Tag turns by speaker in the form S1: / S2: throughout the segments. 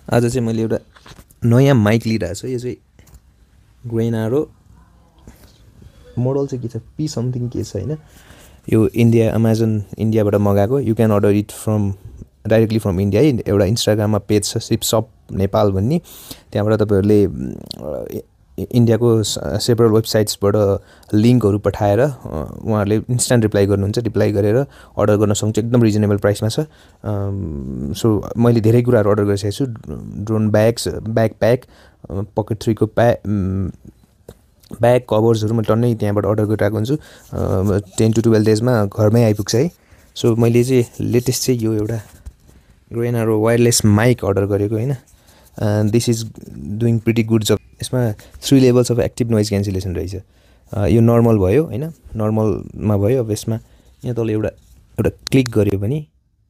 S1: आज चाहिँ मैले एउटा नयाँ माइक लिइरहेको छु। यो चाहिँ ग्रेनारो मोडल चाहिँ के छ पी समथिङ के छ हैन। यो इन्डिया अमेजन इन्डियाबाट मगाएको। You can order it from directly from India है। एउटा इन्स्टाग्राममा पेज छ सिपसप नेपाल भन्ने, त्यहाँबाट तपाईँहरूले इन्डियाको सेभरल वेबसाइट्सबाट लिङ्कहरू पठाएर उहाँहरूले इन्स्ट्यान्ट रिप्लाई गर्नुहुन्छ। रिप्लाई गरेर अर्डर गर्न सक्नुहुन्छ। एकदम रिजनेबल प्राइसमा छ। सो मैले धेरै कुराहरू अर्डर गरिसकेको छु। ड्रोन ब्याग्स, ब्याकप्याक, पकेट 3 को ब्याग कभर्सहरू म टन्नै त्यहाँबाट अर्डर गरिरहेको हुन्छु। 10 to 12 डेजमा घरमै आइपुग्छ है। सो मैले चाहिँ लेटेस्ट चाहिँ यो एउटा ग्रेनारो वायरलेस माइक अर्डर गरेको होइन। This is doing pretty good job. यसमा 3 levels of active noise cancellation रहेछ। यो नर्मल भयो होइन, नर्मलमा भयो। अब यसमा यहाँ तल एउटा क्लिक गऱ्यो भने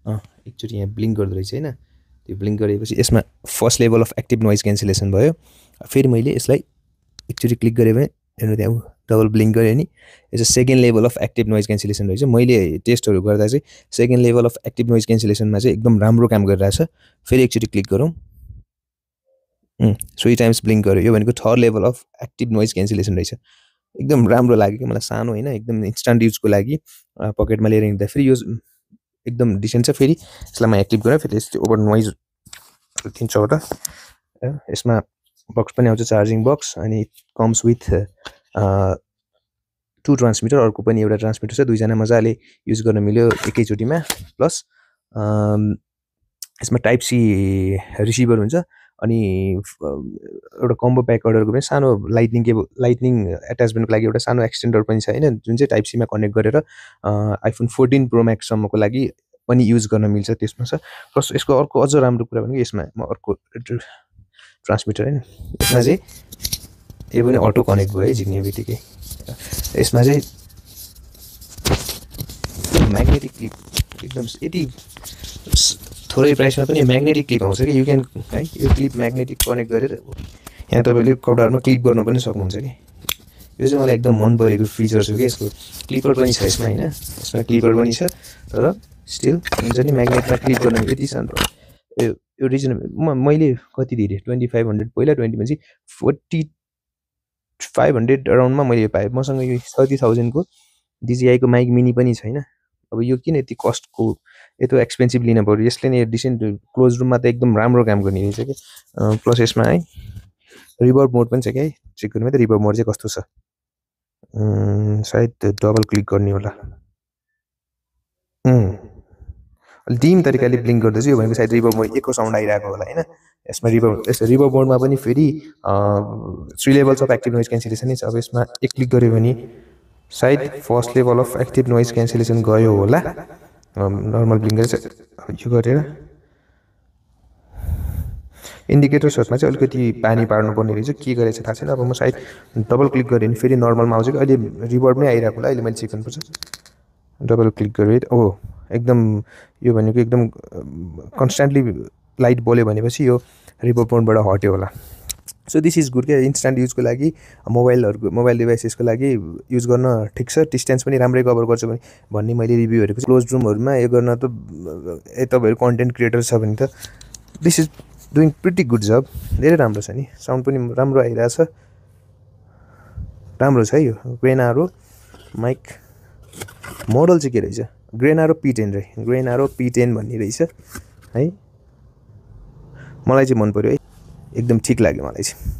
S1: एकचोटि यहाँ ब्लिङ्क गर्दो रहेछ होइन। त्यो ब्लिङ्क गरेपछि यसमा first level of active noise cancellation भयो। फेरि मैले यसलाई एकचोटि क्लिक गरेँ भने हेर्नु त्यहाँ डबल ब्लिङ्क गरेँ नि, यो चाहिँ second level of active noise cancellation रहेछ। मैले टेस्टहरू गर्दा चाहिँ second level of active noise क्यान्सलेसनमा चाहिँ एकदम राम्रो काम गरिरहेछ। फेरि एकचोटि क्लिक गरौँ, 3 टाइम्स ब्लिङ्क गर्यो। यो भनेको third level of active noise cancellation रहेछ। एकदम राम्रो लाग्यो कि मलाई, सानो होइन, एकदम इन्स्टान्ट युजको लागि पकेटमा लिएर हिँड्दा फेरि यो एकदम डिसेन्ट छ। फेरि यसलाई म एक्टिभ गरेँ, फेरि यस्तो ओभर नोइज दिन्छ होला। यसमा बक्स पनि आउँछ, चार्जिङ बक्स, अनि कम्स विथ 2 ट्रान्समिटर। अर्को पनि एउटा ट्रान्समिटर छ, दुईजना मजाले युज गर्न मिल्यो एकैचोटिमा। प्लस यसमा टाइप सी रिसिभर हुन्छ। अनि एउटा कम्बो प्याक अर्डर गऱ्यो भने सानो लाइटनिङ एट्याचमेन्टको लागि एउटा सानो एक्सटेन्डर पनि छ होइन, जुन चाहिँ टाइप सीमा कनेक्ट गरेर आइफोन 14 प्रो म्याक्ससम्मको लागि पनि युज गर्न मिल्छ, त्यसमा छ। प्लस यसको अर्को अझ राम्रो कुरा भनेको यसमा म अर्को ट्रान्समिटर होइन, यसमा चाहिँ यो पनि अटो कनेक्ट भयो है झिक्ने बित्तिकै। यसमा चाहिँ म्याग्नेटिक क्लिप, एकदम यति थोरै प्राइसमा पनि म्याग्नेटिक क्लिप आउँछ कि यु क्यान है। यो क्लिप म्याग्नेटिक कनेक्ट गरेर यहाँ तपाईँले कपडाहरूमा क्लिप गर्न पनि सक्नुहुन्छ कि। यो चाहिँ मलाई एकदम मन परेको फिचर हो कि यसको। क्लिपर पनि छ यसमा होइन, यसमा क्लिपर पनि छ, तर स्टिल हुन्छ नि म्याग्नेटमा क्लिप गर्न यति सानो। यो रिजनेबल मैले कति दिएँ 2500 पहिला, 20 पछि 4500 अराउन्डमा मैले यो पाएँ। मसँग यो 30,000 को DJI को माइक मिनी पनि छैन। अब यो किन यति कस्टको यत्रो एक्सपेन्सिभ लिन पऱ्यो। यसले नै डिसेन्ट क्लोज रुममा त एकदम राम्रो काम गर्ने रहेछ कि। प्लस यसमा है रिभर्ब मोड पनि छ क्या है, चेक गर्नु त रिभर्ब मोड चाहिँ कस्तो छ। सायद डबल क्लिक गर्ने होला। डिम तरिकाले ब्लिङ्क गर्दैछ, यो भनेको सायद रिभर्ब मोड एकको साउन्ड आइरहेको होला होइन। यसमा रिभर्ब मोडमा पनि फेरि 3 levels of active noise cancellation नै छ। अब यसमा एक क्लिक गऱ्यो भने सायद first level of active noise cancellation गयो होला। नर्मल ब्लिङ्क गरेर यो गरेर इन्डिकेटर्सहरूमा चाहिँ अलिकति पानी पार्नुपर्ने रहेछ, के गरेछ थाहा छैन। अब म सायद डबल क्लिक गरेँ भने फेरि नर्मलमा आउँछ कि। अहिले रिभर्ब नै आइरहेको होला, अहिले मैले चेक गर्नुपर्छ। डबल क्लिक गरेँ, एकदम यो भनेको एकदम कन्स्ट्यान्टली लाइट बल्यो भनेपछि यो रिभर्ब मोडबाट हट्यो होला। सो दिस इज गुड क्या, इन्स्ट्यान्ट युजको लागि मोबाइल डिभाइसेसको लागि युज गर्न ठिक छ। डिस्टेन्स पनि राम्रै कभर गर्छ भन्ने मैले रिभ्यू हेरेको छु। क्लोज रुमहरूमा यो गर्न त तपाईँहरू कन्टेन्ट क्रिएटर छ भने त this is doing pretty good job. धेरै राम्रो छ नि, साउन्ड पनि राम्रो आइरहेछ, राम्रो छ है। यो ग्रेनारो माइक मोडल चाहिँ के रहेछ, ग्रेनारो P10 रे, ग्रेनारो P10 भन्ने रहेछ है। मलाई चाहिँ मन पऱ्यो है, एकदम ठिक लाग्यो मलाई चाहिँ।